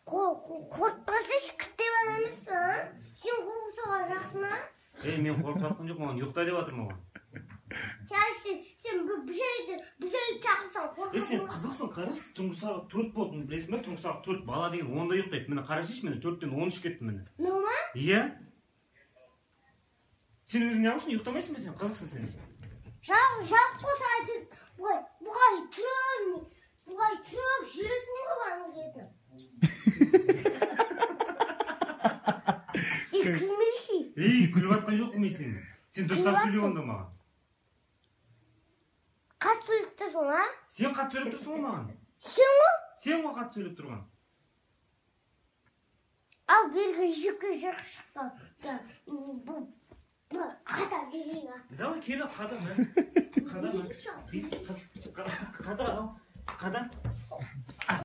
Қорқытпасайшы, кіттеп аламыз ба? Сен қорқытуға жақсы ма? Ей, мен қорқытып жатқан жоқпын, маған ұйықта деп жатырмын оған. Сен бір жерде шақырсаң Ей, сен қорқасың. Қызықсың, қарашы, түнгі сағат 4 болды, білесің бе, түнгі сағат 4, бала деген 10-да ұйықтайды. Міне, қарасайшы, міне, 4-тен 13 кетті, міне. Мынау ма? Иә. Сен өзің неғылсың, ұйықтамайсың ба сен? Қызықсың сен. Жалып қойса айтады, былай, бұлай тұрып, бұлай тұрып жүресің ғой ана жерде. Ей, күлмеші. Ей, күліп жатқан жоқпын мен сені. Сен дұрыстап сөйле онда маған. Қатты сөйлеп тұрсың, а? Сен қатты сөйлеп тұрсың ғой маған. Сен ғой? Сен ғой қатты сөйлеп тұрған. Ал бергі жіпке жақ шықты. Бұл қата деген ат. Давай, кел, қада, мә. Қада, мә. Қада, ал. Қада.